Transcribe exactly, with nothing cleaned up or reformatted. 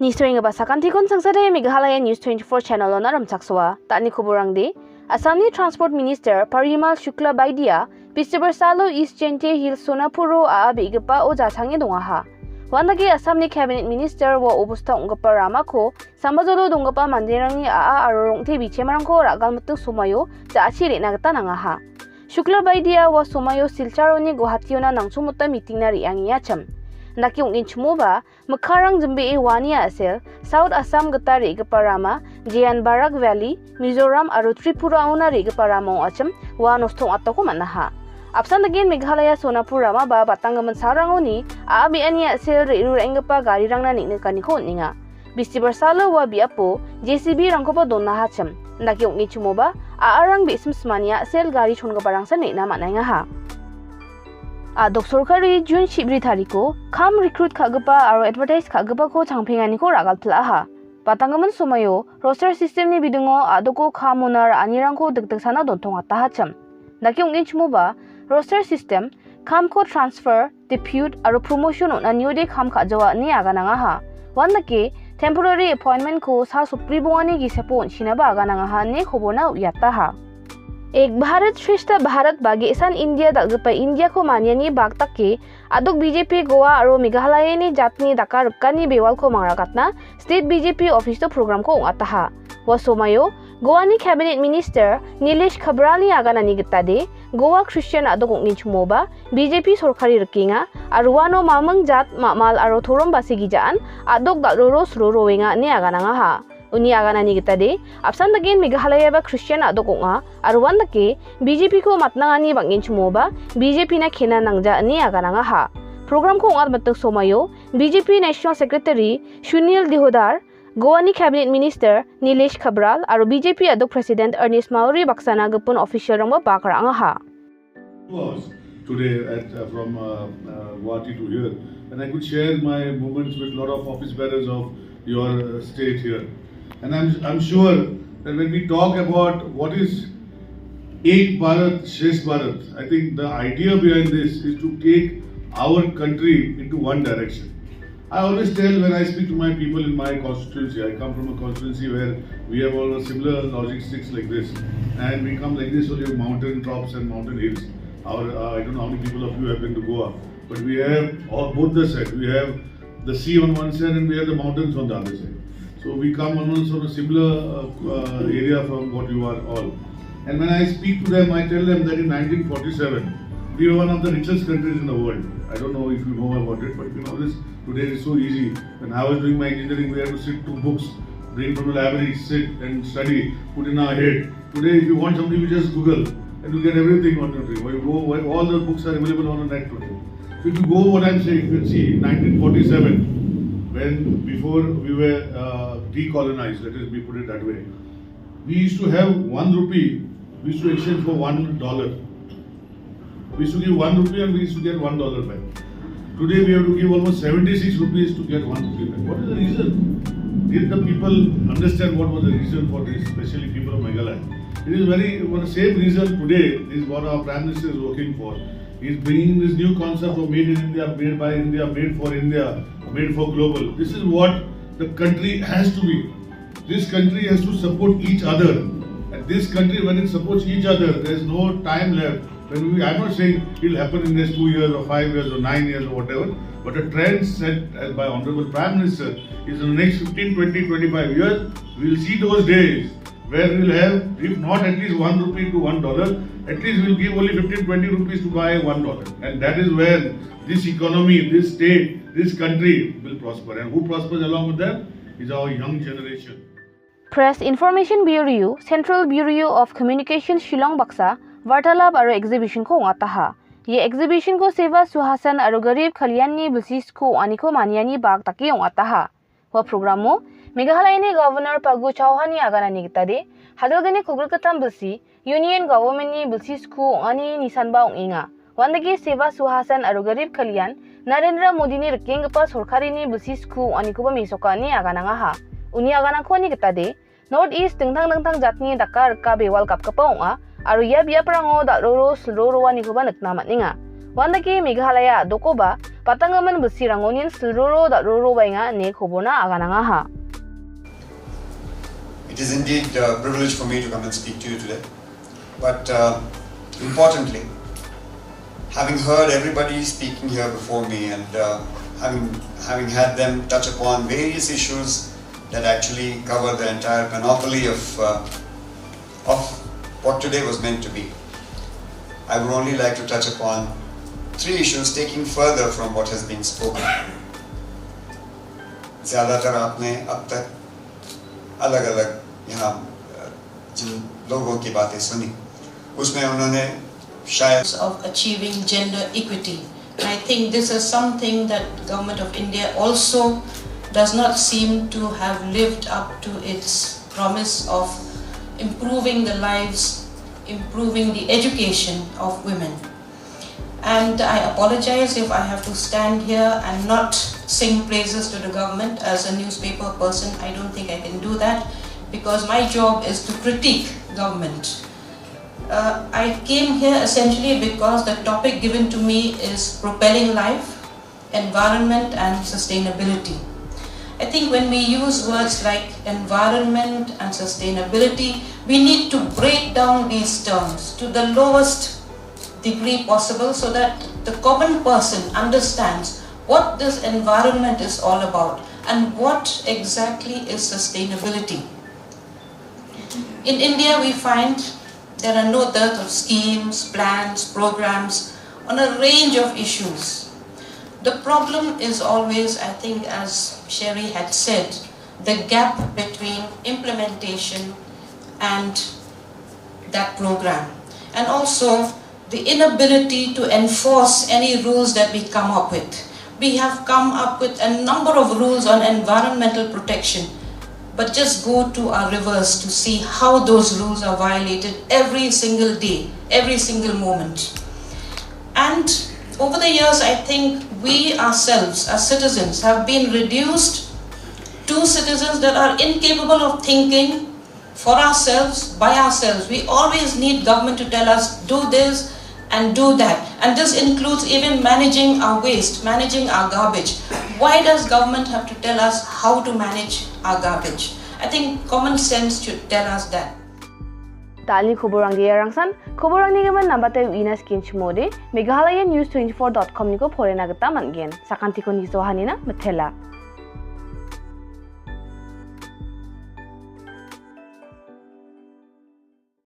Nisoenggipa sakantikon sangsade Meghalaya News twenty-four channel-ona rimchaksoa. Tani koborangde, Assamni Transport Minister Parimal Shukla Baidia, Bistibar salo East Jaintia Hills Sonapuro a·a be·gipao jachange dongaha. Uandake Assamni Cabinet Minister ua obosta ong·gipa ramako Sambajolo donggipa manderangni a·a aro rong·te bichemarangko ra·galmiting somaio ja·achi re·na gita nangaha. Shukla Baidia ua somaio Silcharoni Guwahationa nangchomota mitingna re·angengachim. Indake ong·genchimoba, mikkangrang jimbee uani a·sel, South Assam gita re·gipa rama, Jeyan Barak Valley, Mizoram aro Tripuraona re·gipa rama ong·achim, ua nosto ong·atako man·aha. Apsan dagen Meghalaya Sonapur rama ba batanggimin salrangoni a·a be·ani a·sel re·ruraenggipa garirangna neng·nikaniko on·enga. Bistibar salo ua biapo J C B-rangkoba donahachim. Indake ong·genchimoba, a·arang be·sim simani a·sel gari chongiparangsan re·na man·engaha. A·dok sorkari Jun chibri tariko kam recruit ka·gipa aro advertise ka·gipako changpenganiko ra·galpil·aha. Batanggimin somaio roster system-ni bidingo a·doko kam mona ra·anirangko dikdiksana dontongatahachim. Indake ong·genchimoba, roster system, kamko transfer, depute aro promotion on·aniode kam ka·jawa ine aganangaha. Uandake temporary appointment-ko sa sotbri bongani gisepo on·chinaba aganangaha ine koborna uiataha. Ek Bharat Shreshtha Bharat ba ge·san India dal·gipa Indiako maniani bak dake a·dok B J P Goa aro Meghalayani jatni daka rikani bewalko mangrakatna State B J P office-o programko ong·ataha. Ua somaio Goani Cabinet Minister Nilesh Kabralni aganani gitade, Goa Christian a·dok ong·genchimoba B J P sorkari rikenga, aro uano maming jat, ma·mal aro torom basi gijaan a·dok dal·roro sroroenga ine aganangaha. Uni aganani gitade, apsan dagen Meghalayaba Christian a·dok ong·a, aro uandake B J P-ko matnangani bang·genchimoba B J P-na kena nangja ine aganangaha. Programko ong·atmiting somaio B J P National Secretary Sunil Deodhar, Goani Cabinet Minister Nilesh Kabral aro B J P a·dok President Ernest Mawrie baksana gipin official-rangba bak ra·angaha. Two hours today at, uh, from, uh, uh, Guwahati to here, and I could share my moments with lot of office bearers of your, uh, state here. And I'm, I'm sure that when we talk about what is Ek Bharat, Shreshtha Bharat, I think the idea behind this is to take our country into one direction. I always tell when I speak to my people in my constituency, I come from a constituency where we have all similar logistics like this, and we come like this, only mountain tops and mountain hills. Our, uh, I don't know how many people of you have been to Goa, but we have all, both the sides. We have the sea on one side and we have the mountains on the other side. So we come almost from a similar, uh, uh, area from what you are all. And when I speak to them, I tell them that in nineteen forty-seven, we were one of the richest countries in the world. I don't know if you know about it, but you know this, today it is so easy. When I was doing my engineering, we had to sit two books, bring from the library, sit and study, put in our head. Today, if you want something, you just Google and you get everything on your thing. Why you go, why all the books are available on the net today. So if you go what I'm saying, you can see nineteen forty-seven, when before we were, uh, decolonized, let us be put it that way, we used to have one rupee, we used to exchange for one dollar. We used to give one rupee and we used to get one dollar back. Today we have to give almost seventy-six rupees to get one rupee back. What is the reason? Did the people understand what was the reason for this, especially people of Meghalaya? It is very, for the same reason today is what our Prime Minister is working for. He is bringing this new concept of made in India, made by India, made for India, made for global. This is what the country has to be. This country has to support each other. And this country, when it supports each other, there is no time left. When we, I'm not saying it will happen in next two years or five years or nine years or whatever, but a trend set as by Honorable Prime Minister is in the next fifteen, twenty, twenty-five years, we will see those days where we will have, if not at least one rupee to one dollar, at least we will give only fifteen, twenty rupees to buy one dollar. And that is when this economy, this state, this country will prosper. And who prospers along with them is our young generation. Press Information Bureau, Central Bureau of Communication Shillong baksa vartalap aro exhibition-ko ong·ataha. Ia exhibition-ko Seva Suhashan aro Garib Kalyanni bilsi sku ong·aniko maniani bak dake ong·ataha. Ua programo Meghalayani Governor Pagu Chauhanni aganani gitade, hajalgni kolgrikgittam bilsi, Union Government-ni bilsi sku ong·ani nisanba ong·enga. Uandake Seva Suhashan aro Garib Kalyan, Narendra Modini rikenggipa sorkarini bilsi sku ong·anikoba mesoka ine aganangaha. Uni aganangko ani gitade, North East dingtang dingtang jatni daka rika bewal gapgipa ong·a, aro ia biaprango dal·roro silroroanikoba nikna man·enga. Uandake Meghalaya dokoba patanggimin bilsirangonin silroro dal·rorobaenga ine koborna aganangaha. It is indeed a privilege for me to come and speak to you today. But uh, importantly, having heard everybody speaking here before me and uh, having, having had them touch upon various issues that actually cover the entire panoply of, uh, of what today was meant to be, I would only like to touch upon three issues, taking further from what has been spoken. ज़्यादातर आपने अब तक अलग-अलग यहाँ, अ, जिन लोगों की बातें सुनी, उसमें उन्होंने शायद of achieving gender equity. I think this is something that Government of India also does not seem to have lived up to its promise of improving the lives, improving the education of women. And I apologize if I have to stand here and not sing praises to the government. As a newspaper person, I don't think I can do that because my job is to critique government. Uh, I came here essentially because the topic given to me is propelling life, environment and sustainability. I think when we use words like environment and sustainability, we need to break down these terms to the lowest degree possible so that the common person understands what this environment is all about and what exactly is sustainability. In India, we find there are no dearth of schemes, plans, programs on a range of issues. The problem is always, I think, as Sherry had said, the gap between implementation and that program. And also, the inability to enforce any rules that we come up with. We have come up with a number of rules on environmental protection, but just go to our rivers to see how those rules are violated every single day, every single moment. And over the years, I think we ourselves, as citizens, have been reduced to citizens that are incapable of thinking for ourselves, by ourselves. We always need government to tell us, "Do this and do that." And this includes even managing our waste, managing our garbage. Why does government have to tell us how to manage our garbage? I think common sense should tell us that. Da·alni koborangde iarangsan, koborangni gimin nambate uina skinchimode, Meghalaya News twenty-four dot com niko porena gita man·gen. Sakantiko nisohanina mitela.